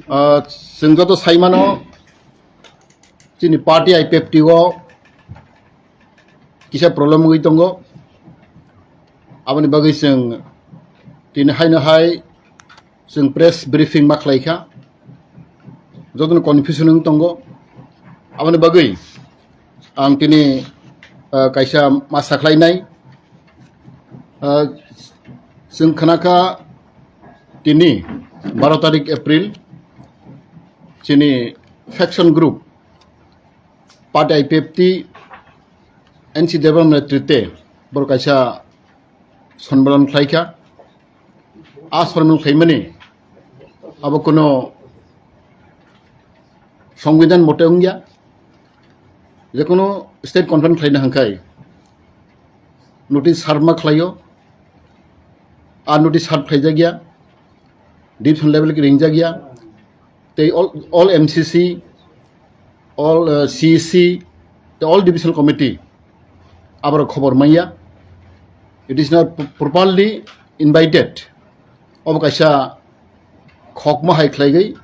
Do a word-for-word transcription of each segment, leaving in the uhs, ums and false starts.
Ah, chwng joto saimano, chini party I P F T o kisa problem wngwi tongo. Aboni bagwi chwng tini haino hai chwng press briefing ma khlai kha, jotono confusion wng tongo. Aboni bagwi ang tini, ah, kaisa ma sakhlainai. Ah, chwng khna kha tini baro tarik April, chini faction group party I P F T N C Debbarma netrite borok kaisa sonmilan khlai kha. A sonmilan khlaimani abo kuno songbidan mote wngya. Jekunu state conference khlaina hwnkhai notice serve ma khlaio. A notice serve khlaijakya, division level ki ringjakya. Tei all, all M C C, all, uh, C C, tei all division committee aborok khobor manya. It is not p-, properly invited. Obo kaisa khokma hai khlaigwi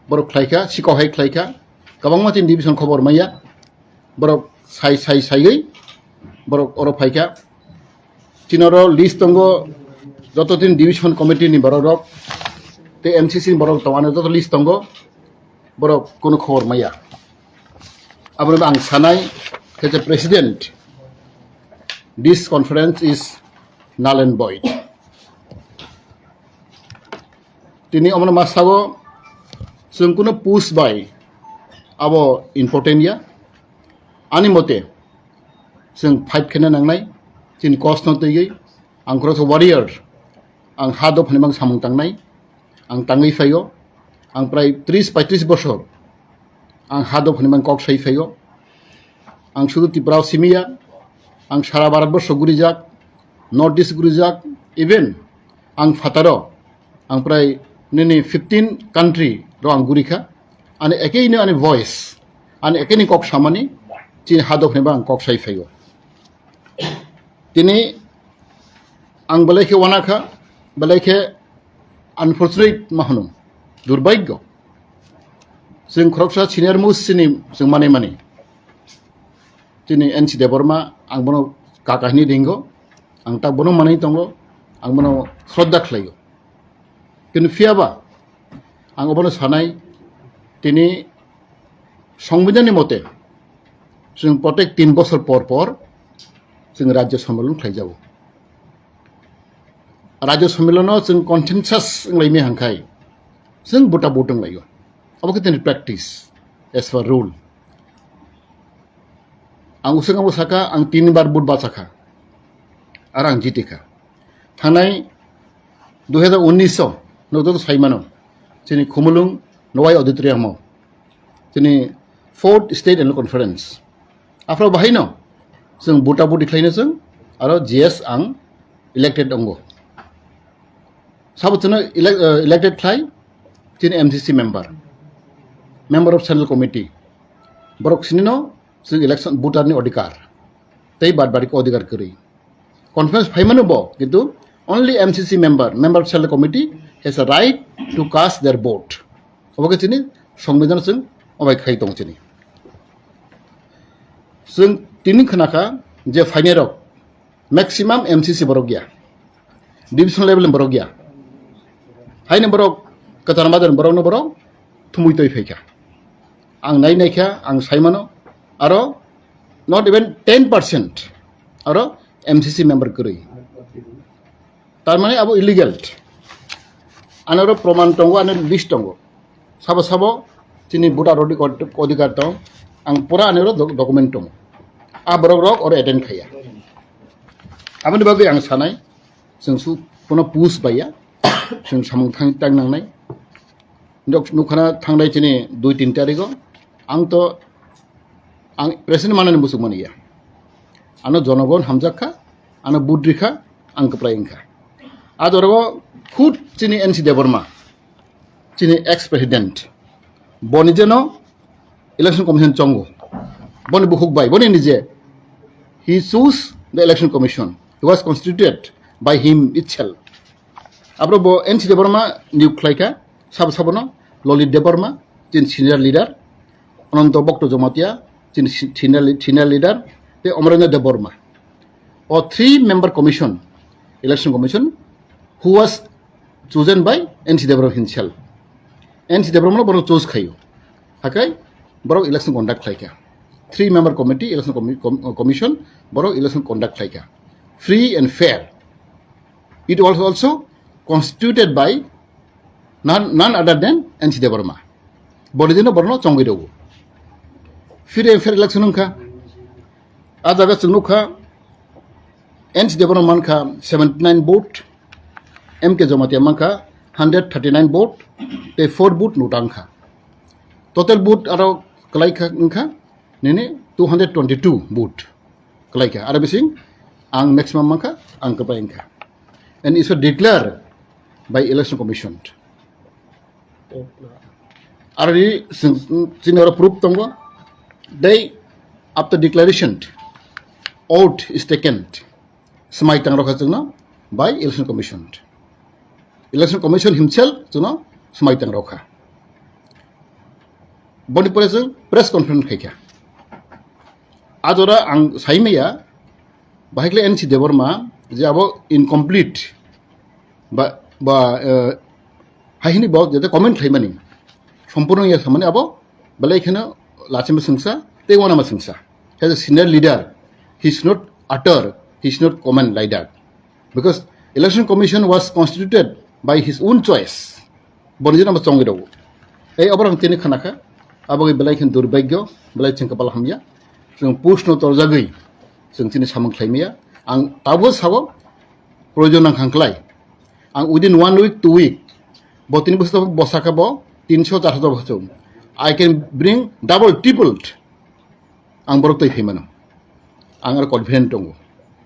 borok khlaikha, sikok hai khlaikha. Kwbangma tin division khobor manya. Borok sai, sai, saiwi borok oro phaikha. Chini oro list tongo, joto tin division committee ni borok rok, tei M C C ni borok tongmani joto list tongo, borok kunu khobor maya. Abono ang sanai, as a president, this conference is null and void. Tini omono ma sago, chwng kuno push bai abo important ya. Ani mote, chwng fight khaina nangnai, chini cause no twiwi, ang khoroksa warrior, ang ha dophani mang samung tangnai, ang tangwi phaio, ang prai tris paitris bosor, ang ha dophani mang kok sai phaio, ang sudu Tripura o simiya, ang sara Bharat borso gurijak, North East gurijak, even ang phataro, ang prai nini fifteen country ro ang gurikha, ani ekeino ani voice, ani ekeini kok samani, chini ha dophani ba ang kok sai phaio. Tini ang belai khe wanakha, belai khe unfortunate ma hwnwi, durbhagyo. Chwng khoroksa senior most chini chwng manwi mani. Chini N C Debbarma, ang bono kaka hwnwi ringo, ang tak bono manwi tongo, ang bono shraddha khlaio. Kintu phiyaba ang obono sanai, tini songbidanni mote chwng protek tin bosor por por chwng rajyo sammilan khlaijago. Rajyo sammilono chwng consensus wnglaimani hwnkhai chwng buta but wnglaio. Abo khe tini practice as per rule. Ang uswk ang saka, ang tin bar but bachakha. Aro ang jitikha. Thangnai dui hazar unnish o, no joto saimano, chini Khumulwng Nowai Auditorium o, chini Fourth State Annual Conference. Aphro bahaino, chwng buta buti khlaino chwng, aro G S ang elected ongo. Sabo chwngno elec-, eh, elected khlai, chini M C C member, member of Central Committee. Borok sinino chwng election voter ni odhikar. Tei bad badi odhikar kwrwi. Conference phaimano bo, kintu only M C C member, member of Central Committee has a right to cast their vote. Obo khe chini songbidan chwng obai khai tong chini. Chwng tini khna kha je phainai rok maximum M C C borok ya, division level ni borok ya. Haini borok kwchar madar borok no borok thumui toi phaikha. Ang nai naikha, ang saimano, aro not even ten percent aro M C C member kwrwi. Tar mane abo illegal. Anoro proman tongo, anoro list tongo. Sabo sabo chini voter odhikar, odhikar tong. Ang pura anoro doc-, document tongo. A borok rok oro attend khaya. Aboni bagwi ang sanai, chwng su kono push baiya, chwng samung thang tang nangnai. Nok-, nukha na thangnai chini dui tin tarigo. Ang to, ang president manani muchuk mani ya. Ano jonogon hamjak kha, ano vote rikha, ang kwprai wngkha. A jorogo khud chini N C Debbarma, chini ex president, boni jeno election commission chongo, boni bukhuk bai, boni nije, he choose the election commission, he was constituted by him itself. Abro bo N C Debbarma niyok khlaikha, sabo sabono Lolit Debbarma, chini senior leader, Ananto Bhakta Jamatia, chini si-, senior, senior leader, tei Amarendra Debbarma. O three member commission, election commission, who was chosen by N C Debbarma himself. N C Debbarma no borok choose khaio. Hakai borok election conduct khlaikha. Three member committee, election commi-, com-, commission, borok election conduct khlaikha. Free and fair. It was also constituted by none, none other than N C Debbarma. Boni dino borno chongwi rwo. Free and fair election wngkha. A jaga chwng nukha, N C Debbarma mankha seventy nine vote, M K Jamatia mankha hundred thirty nine vote, tei four vote nota wngkha. Total vote aro kwlai kha wngkha nini two hundred twenty two vote kwlai kha. Aro bising ang maximum mankha, ang kwplai wngkha. And it's declared by election commission. Aro ni sing-, chini oro proof tongo. They, after declaration, oath is taken. Swmai tang rokha chwngno by election commission. Election commission himself chwngno swmai tang rokha. Boni pore chwng press conference khaikha. A jora ang saimaya, bahai khle N C Debbarma je abo incomplete ba, ba, eh, hai hini bo jete comment khlaimani, sompurno ya samani abo belai kheno lachima sengsa, tei wanama sengsa. As a senior leader, he should not utter, he should not comment like that. Because election commission was constituted by his own choice. Boni jora bo chongwi rwo. Ei oborok tini khanakha, abo belai khen durbagyo, belai chwng kapal hamya. Chwng push no torjagwi, chwng chini samung khlaimaya. Ang tabuk sao, proyojon nang khang klai. Ang within one week, two week, bo tini bwswk bosaka bo tinso charso bosaka. I can bring double, tripled. Ang borok twi phaimano. Ang aro confident tongo.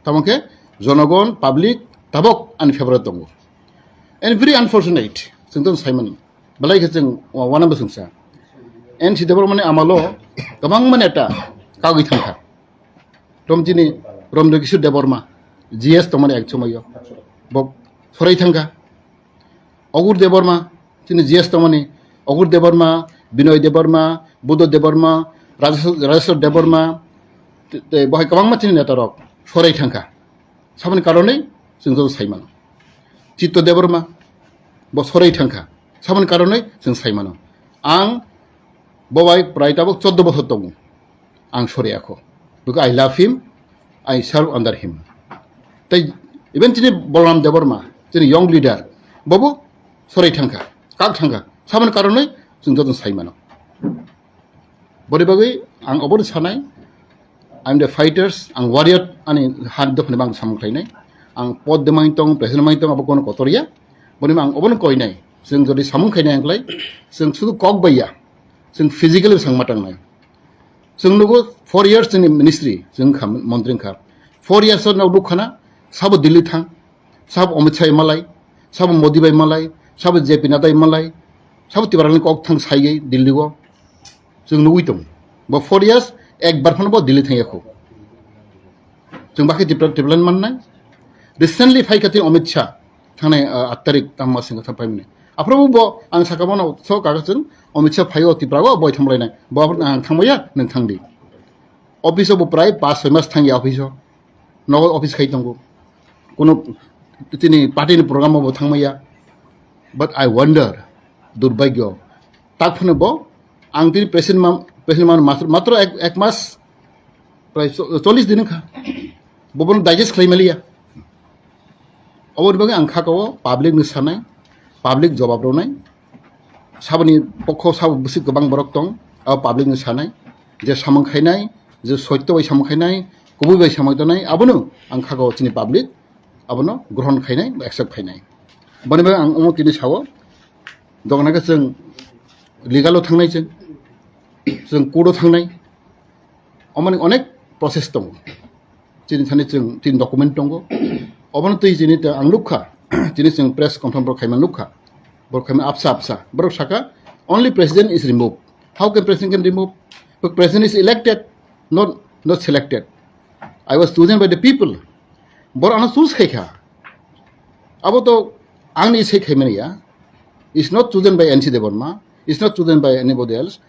Tamo khe jonogon, public, tabok ani favorite tongo. And very unfortunate, chwng tong saimani. Belai khe chwng wa-, wana bwswngsa. N C Debbarmani amalo kwbangma neta kagwi thangkha. Romchini, Romdekiswar Debbarma, G S tongmani ek somoyo. Bo sorai thangkha. Ogur Debbarma, chini G S tongmani, Ogur Debbarma, Binoy Debbarma, Buddha Debbarma, Rajeswar, Rajeswar Debbarma, te, te, bohai kwbangma chini neta rok sorai thangkha. Saboni karonwi chwng joto saimano. Chitto Debbarma, bo sorai thangkha. Saboni karonwi chwng saimano. Ang bo bai prai tabuk choddo bochor tongo. Ang sori akho. Because I love him, I serve under him. Tai even chini Bolram Debbarma, chini young leader, bobo sori thangkha, kak thangkha. Saboni karonwi chwng joto saimano. Bori bagwi ang obono sanai, I'm the fighters, ang warrior ani han dophani bang samung khlainai. Ang pod de main tong, president main tong, abo kono kotor ya. Boni ang obono koinai. Chwng jodi samung khainai ang khlai, chwng sudu kok bai ya. Chwng physically sang matang nai. Chwng nugo four years chini ministry, chwng kha montri kha. Four years no nuk khana, sabo Delhi thang, sabo Amit Shah malai, sabo Modi bai malai, sabo J P Nadda malai, sabo Tiprani kok thang sai Delhi o. Chwng nugwi tongo. Bo four years ekbar phano bo Delhi thangya kho. Chwng bakhe Tipra, Tipraland mannai. Recently phai kha tini Amit Shah thangnai, ah, aat tarik tamo singkha thang phaimani. Aphuru bo ang saka bono so kaga chwng Amit Shah phaio Tipra o boi thamlainai. Bo ang thangmaya nwng thangdi. Office o bo prai pas soi mas thangya office o. Nogo office khai tongo. Kono tini party ni program o bo thangmaya. But I wonder, durbagyo. Tak phano bo, ang tini president ma, president ma matro, matro ek, ek mas, prai cho-, chollish din kha. Bo bono digest khlai maliya. Oboni bagwi ang kha ko public ni sanai, public jawab ronai. Saboni pokho sabo bwswk kwbang borok tong, abo public ni sanai. Je samung khainai, je soitto bai samung khainai, kubui bai samung tonai, abono ang kha ko chini public, abono grohon khainai, accept khainai. Boni bagwi ang omo tini sao, Doganakhe chwng legal o thangnai chwng, chwng court o thangnai, omoni onek process tongo. Chini thani chwng tin document tongo, obono twi chini ta ang nukha, chini chwng press conference borok khaima nukha, borok khaima apsa apsa, borok saka, "Only president is removed." How can president can remove? But president is elected, not, not selected. I was chosen by the people. Borok ano choose khaikha. Abo to angni se khaimani ya. Is not chosen by N C Debbarma. It's not chosen by anybody else.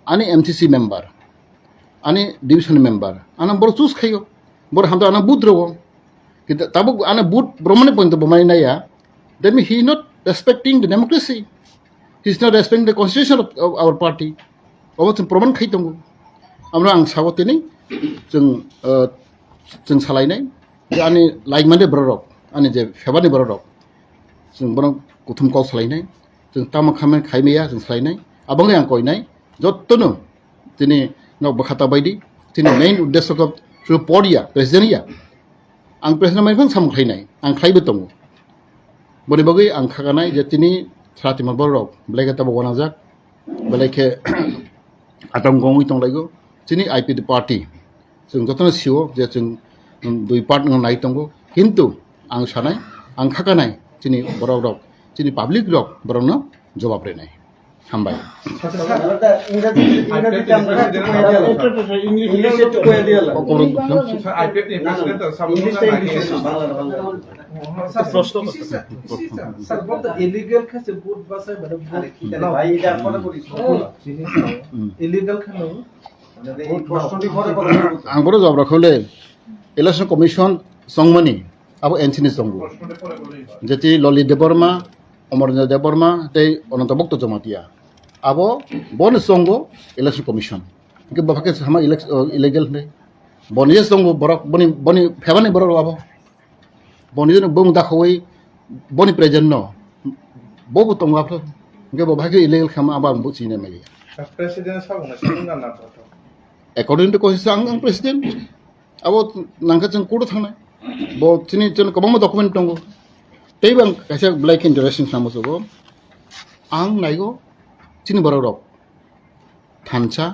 Ani M C C member, ani division member, ano boro choose khaio. Boro hamto ano vote rogo. Kintu tabuk ano vote bromani point bo mani naya. That means he is not respecting the democracy. He is not respecting the constitution of, of our party. Obo chwng proman khai tongo. Amra ang sabo tini chwng, uh, chwng salainai. Je ani like mande bororok, ani je febani bororok. Chwng bono kuthum kok salainai. Chwng tamo khamen khaimaya chwng salainai. Abangni ang koinai. Jottono tini nok bwkhata baidi. Tini main uddesho kok chwng podia, president ya. Ang president mai phang samung khlainai. Ang khlaibo tongo. Boni bagwi ang khakanai je tini sara timo bororok belai khe tabuk wanajak. Belai khe atong gongwi tonglaigo. Chini I P F T party. Chwng jotono sio je chwng, um, dui part no nai tongo. Kintu ang sanai, ang khakanai chini borok rok, chini public rok borokno jobab rinai. Hambai. English একটু কয়ে দিও না। English একটু কয়ে দিও না। English তো English, বাংলা, বাংলা। প্রশ্ন করতে। স্যার, বলতো illegal কাছে ভোট বাছাই মানে ভোট আরে, কি জানি ভাই, এটা পরে বলিস। হুম। Illegal কেন? মানে এই প্রশ্নটি পরে বলো। Ang boro jawab rok le, Election Commission chongmani abo N C ni chongo. Jeti Loli Debbarma, Amarendra Debbarma tei Ananta Bhakta Jamatia. Abo bono chongo Election Commission. Hingke bapha khe sama elec-, o, illegal hinwi. Boni je chongo borok, boni, boni phebani borok abo. Boni jeno bung dakhawi, boni present no. Bo bo tongo aphro. Hingke bo bhai khe illegal khama abo ang bo chini maya. President sabo na sabo na na to. According to constitution, ang, ang president. Abo nangkhe chwng court o thangnai. Bo chini, chini kwbangma document tongo. Tei bo ang kaisa belai khe interesting khlamo sobo. Ang naigo chini borok rok. Thansa,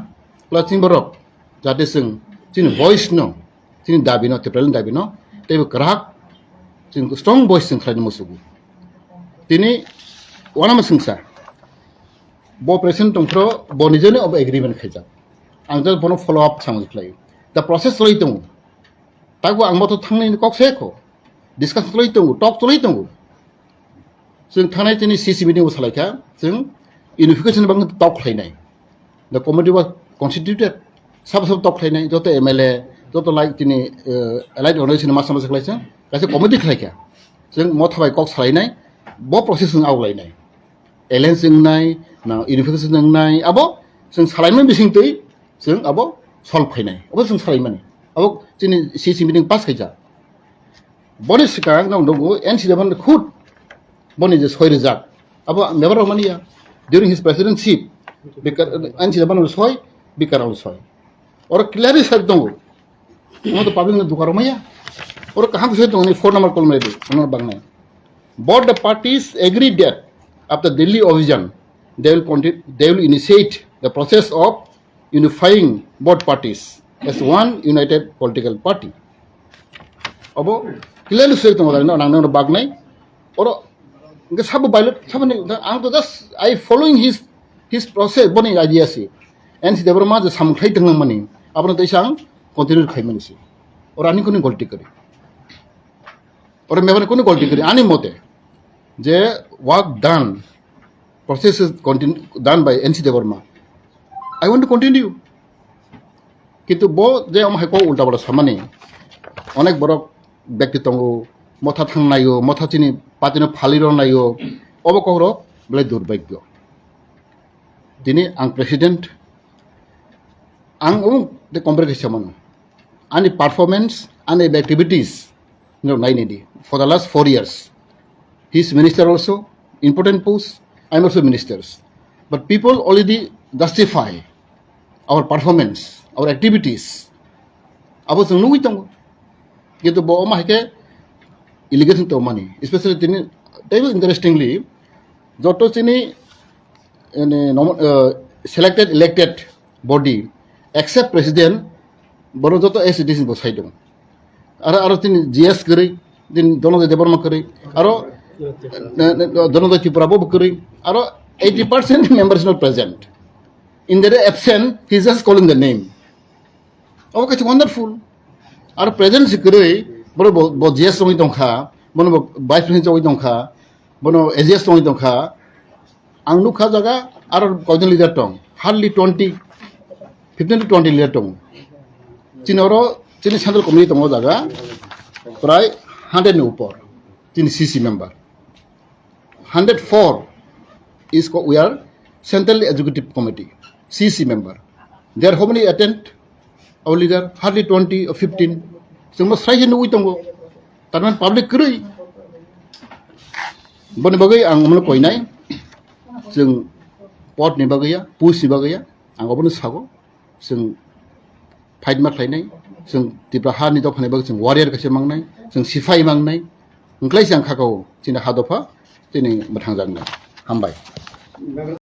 plus chini borok, jate chwng chini voice no, chini dabi no, Tipralian dabi no, teibo kwrak, chwng strong voice chwng khlaina musugo. Tini wanama swngsa, bo president tongphro, bo nijeni obo agreement khaijak. Ang just bono follow up samung khlai. The process cholai tongo. Taibo ang boto thangnai kok se kho. Discussion cholai tongo, talk cholai tongo. Chwng thangnai chini C C meeting o salai kha, chwng unification bang talk khlainai. The committee was constituted, sabo sabo talk khlainai, joto M L A, joto like chini, eh, allied organization masa masa khlai chwng, kaisa committee khlai kha. Chwng motha bai kok salainai, bo process chwng awlainai. Alliance wngnai, na unification wngnai, abo chwng salaimani bising twi, chwng abo solve khainai. Abo chwng salaimani. Abo chini C C meeting pass khaijak. Boni swkang nang nukgo N C Debbarma khud boni je soi rijak. Abo member rok mani ya. During his presidency, Bikar, N C Debbarma soi, Bikar soi. Oro clearly sai tongo. Omo to public no duka rok maya. Oro kaham soi tongo ni phone number call mai di. Ono bangnai. Both the parties agree that after Delhi Abhijan, they will continue, they will initiate the process of unifying both parties as one united political party. Abo clearly soi tongo, nang nang bagnai. Oro hingke sabo violate, sabo ni, ang to just I following his, his process, boni idea si. N C Debbarma je samung khlai tong nang mani, abono teisa ang continue khai mani si. Oro ani kuni golti kari. Oro mebani kunu golti kari, ani mote, je work done, process is continu-, done by N C Debbarma. I want to continue. Kintu bo je omo hai kok ulta pala samani, onek borok bekti tongo, motha thang naio, motha chini party no phaliro naio, obo kokrok belai durbhagyo. Tini ang president, ang omo de compare khe samano. Ani performance, ani activities, no, nai nai di. For the last four years, he's minister also, important post, I'm also ministers. But people already justify our performance, our activities. Abo chwng nugwi tongo. Kintu bo omo hai khe allegation tongmani, especially tini, teibo interestingly, joto chini, ene, nom-, eh, selected, elected body, except president, boro joto S D C bo sai tongo. Aro, aro tini G S kwrwi, tini Dhananjay Debbarma kwrwi, aro, eh, eh, Dhananjay Tripura bo kwrwi, aro eighty percent member is not present. In their absent, he is just calling the name. Obo kaisa wonderful. Aro present si kwrwi, bono bo, bo G S wngwi tongkha, bono bo vice president wngwi tongkha, bono A G S wngwi tongkha. Ang nukha jaga, Aro koijon leader tong, hardly twenty, fifteen to twenty leader tong. Chini oro chini central committee tongo jaga prai hundred ni upor chini C C member. Hundred four is co- we are central executive committee, C C member. There how many attend? Our leader hardly twenty or fifteen. Chwngno srai khe nugwi tongo. Tarmane public kwrwi. Boni bagwi ang umno koinai. Chwng pot ni bagwi ya, post ni bagwi ya. Ang obono sago. Chwng fight ma khlainai. Chwng Tipra ha ni dophani bagwi chwng warrior kaisa mangnai. Chwng siphai mangnai. Wngklai chang khakao chini ha dopha chini mwthangjaknai. Hambai.